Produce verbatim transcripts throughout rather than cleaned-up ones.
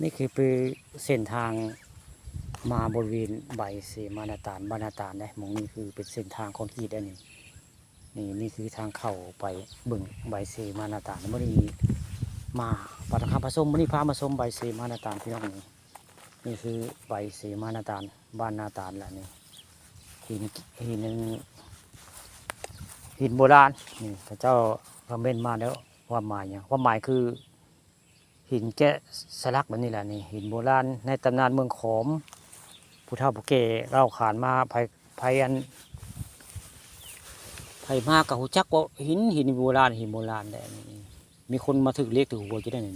นี่คือเป็นเส้นทางมาบริเวณใบเสมานาตาล บ้านนาตาลนะ หม่องนี้คือเป็นเส้นทางคอนกรีตอันนี้ นี่ นี่คือทางเข้าไปเบิ่งใบเสมานาตาล มื้อนี้มาปากทองคำผสม มื้อนี้พามาชมใบเสมานาตาลพี่น้อง นี่ นี่คือใบเสมานาตาล บ้านนาตาลละนี่ หิน หิน หินโบราณ นี่ เขาเจ้าคอมเมนต์มาแล้ว ความหมายหยัง ความหมายคือ หินแกะสลักแบบนี้แหละนี่ หินโบราณในตำนานเมืองขอม ผู้เฒ่าผู้แก่เล่าขานมา ไผ ไผอัน ไผมาก็ฮู้จักว่าหิน หินโบราณ หินโบราณแหละนี่ มีคนมาถืกเลขถืกหวยอยู่ได้นี่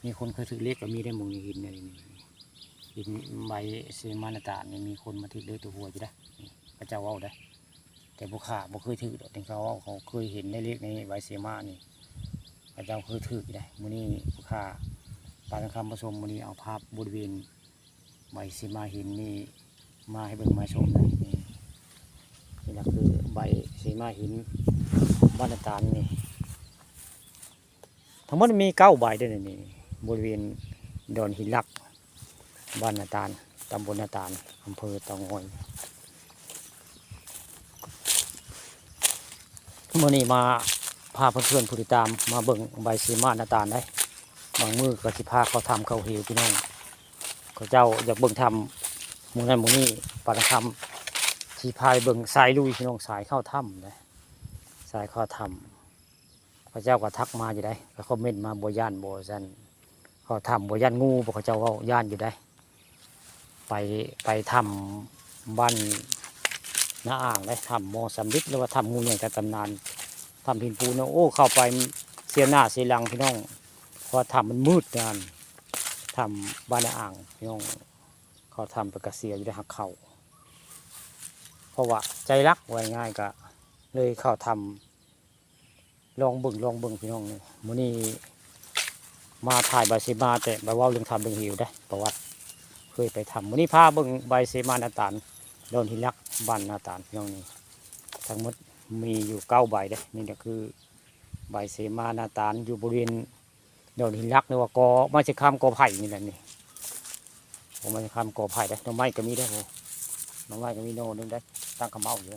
มีคนเคยถืกเลขก็มีได้หม่องนี้ หินนี่ หินใบเสมานาตาลนี่ มีคนมาถืกเลขถืกหวยอยู่ได้นี่ เขาเจ้าเว้าได้ แต่ผู้ข้าบ่เคยถืกดอก ที่เขาเว้า เขาเคยเห็นได้เลขในใบเสมานี่ เขาเจ้าเคยถืกอยู่ได้ มื้อนี้ผู้ข้าปากทองคำผสม มื้อนี้เอาภาพบริเวณใบเสมาหินนี่มาให้เบิ่งมาชมนะนี่ นี่ล่ะคือใบเสมาหินบ้านนาตาลนี่ ทั้งหมดมีเก้าใบเด้อนี่ บริเวณดอนหินลัก บ้านนาตาล ตำบลนาตาล อำเภอเต่างอย มื้อนี้มาพาเพื่อนๆผู้ติดตามมาเบิ่งใบเสมานาตาลได้ บางมื้อก็สิพาเข้าถ้ำเข้าเหวพี่น้อง เขาเจ้าอยากเบิ่งถ้ำหมู่นั้นหมู่นี้ ปากทองคำสิพาไปเบิ่งสายลุยพี่น้อง สายเข้าถ้ำนะ สายเข้าถ้ำ เขาเจ้าก็ทักมาอยู่ได้ ก็คอมเมนต์มา บ่ย้านบ่ ซั่น เข้าถ้ำบ่ย้านงูบ่ เขาเจ้าเว้า ย้านอยู่ได้ ไป ไปถ้ำบ้านนาอ่างได้ ถ้ำหมอสำริด หรือว่าถ้ำงูใหญ่ตามตำนาน ถ้ำหินปูนเนาะ โอ้ เข้าไปเสียหน้าเสียหลังพี่น้อง เพราะว่าถ้ำมันมืดนาน ถ้ำบ้านนาอ่างพี่น้อง เข้าถ้ำไปก็เสียอยู่ได้หักเข่า เพราะว่าใจรัก ว่าง่ายๆ ก็เลยเข้าถ้ำ ลองเบิ่ง ลองเบิ่งพี่น้อง มื้อนี้มาถ่ายใบเสมา แต่บ่เว้าเรื่องถ้ำเรื่องเหวเด้อ ประวัติเคยไปถ้ำ มื้อนี้พาเบิ่งใบเสมานาตาล ดอนหินลัก บ้านนาตาลพี่น้องนี่ ทั้งหมดมีอยู่เก้าใบเด้อ นี่ก็คือใบเสมานาตาล อยู่บริเวณดอนหินลัก หรือว่ากอไม้เชยคำกอไผ่นี่แหละนี่ กอไม้เชยคำกอไผ่เด้อ หน่อไม้ก็มีเด้อ โอ้ หน่อไม้ก็มีหน่อหนึ่งเด้อ ตั้งขะเม้าอยู่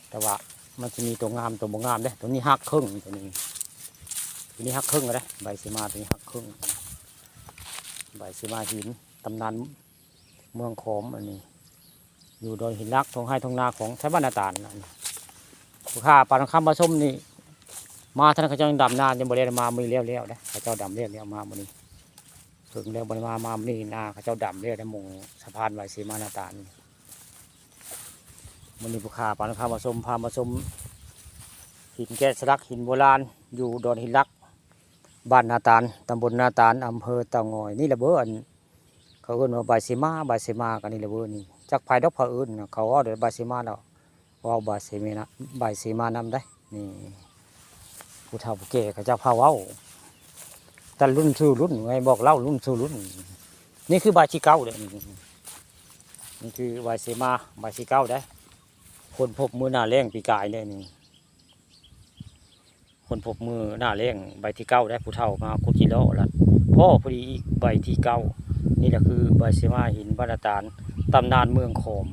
แต่ว่ามันสิมีตัวงามตัวบ่งามเด้ ตัวนี้หักครึ่ง ตัวนี้ ตัวนี้หักครึ่งแล้วเด้ ใบเสมาตัวนี้หักครึ่ง ใบเสมาหิน ตำนานเมืองขอมอันนี้ อยู่ดอนหินลัก ท่งไฮ่ท่งนาของไทบ้านนาตาลนะ ผู้ข้าปากทองคำผสมนี่ มาท่านเขาเจ้ายังดำนา ยังบ่ได้มา มื้อนี้แล้วแล้วเด้ เขาเจ้าดำแล้วแล้วมามื้อนี้ ถึงแล้วบ่ได้มา มามื้อนี้นาเขาเจ้าดำแล้ว ได้หม่องสะพานใบเสมานาตาลนี่ มื้อนี้ผู้ข้าปากทองคำผสม พามาชมหินแกะสลัก หินโบราณ อยู่ดอนหินลัก บ้านนาตาล ตำบลนาตาล อำเภอเต่างอย นี่แหละเบ้อ อัน เขาเอิ้นว่าใบเสมา ใบเสมา ก็นี่แหละเบ้อ นี่ จักไผดอกไผเอิ้นนะ เขาเว้าแต่ใบเสมาแล้ว เว้าใบเสมานะ ใบเสมานำได้ นี่ ผู้เฒ่าผู้แก่เขาเจ้าพาเว้า แต่รุ่นสู่รุ่นไง บอกเล่ารุ่นสู่รุ่น นี่คือใบที่เก้าเด้อ นี่คือใบเสมา ใบที่เก้าเด้อ ค้นพบมื้อหน้าแล้งปีกายเด้อ นี่ ค้นพบมื้อหน้าแล้ง ใบที่เก้าเด้อ ผู้เฒ่ามาขุดจิเลาะละ พ้อพอดีอีกใบที่เก้า นี่แหละคือใบเสมาหินบ้านนาตาล ตำนานเมืองขอม